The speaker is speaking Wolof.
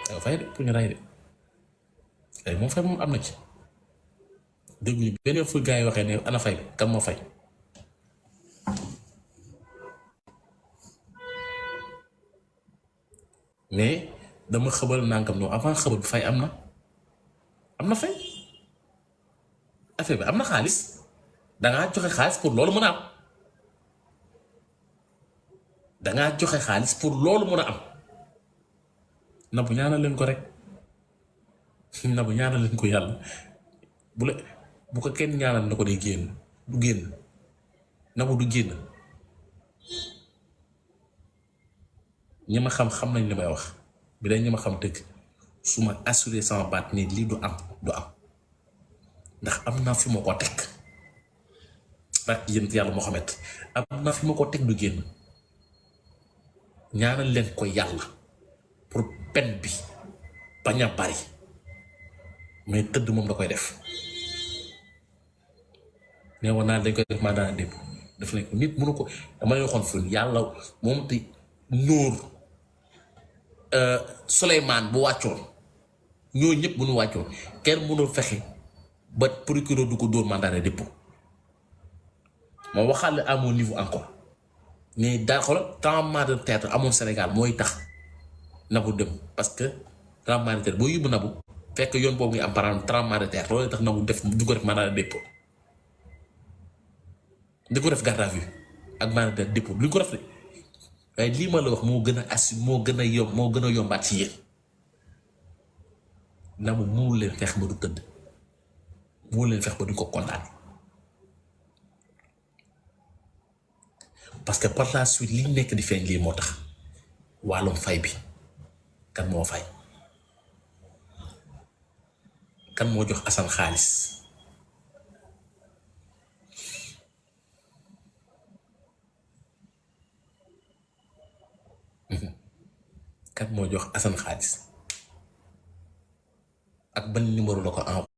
dafa fay de pour ñu rey de ay moom fay moom am na ci dégg ñu benn fu gars yi waxee ne ana fay kan moo fay mais dama xëbal nangam noonu avant xëbal bi fay am na fay affaire bi am na xaalis dangaa joxe xaalis pour loolu mën a am dangaa joxe xaalis pour loolu mën a am Nabou ñaanal leen ko rek Nabou ñaanal leen ko yàlla bu ko kenn ñaanal na ko day génn du génn Nabou du génn ñi ma xam nañ li may wax bi day ñi ma xam dëgg su ma assuré sama baat nii lii du am ndax am naa fi ma ko teg ak yéen yàlla Mohamed am naa fi ma ko teg du génn ñaanal leen ko yàlla pour pen bi bañ a bari mais tëdd moom da koy def nee woon naa dañ koy def maa daan démb daf ne ko nit mënu ko dama lay waxoon fii yàlla moom te nóor Souleymane bu wàccoon ñoo ñëpp bu ñu wàccoon kenn mënul fexe ba procureur du ko dóor mandat de dépôt ma waxaale à mon niveau encore mais daal xoolal tremblement de terre amoon Sénégal mooy tax Nabou dem parce que tremblement de terre boo yóbbu Nabou fekk yoon boobu ngi am par exemple tremblement de terre loolu tax Nabou du ko def mandat de dépôt di ko def garde à vue ak mandat de dépôt lu ko def de waaye lii ma la wax moo gën a assu moo gën a yombaat ci yéen Nabou mënul leen fex ba du tëdd mënul leen fex ba du ko condamné parce que par la suite li nekk di feeñ lii moo tax wàllum fay bi kan moo fay kan moo jox Assane xaalis kan moo jox Assane xaalis ak ban numéro la ko envoyé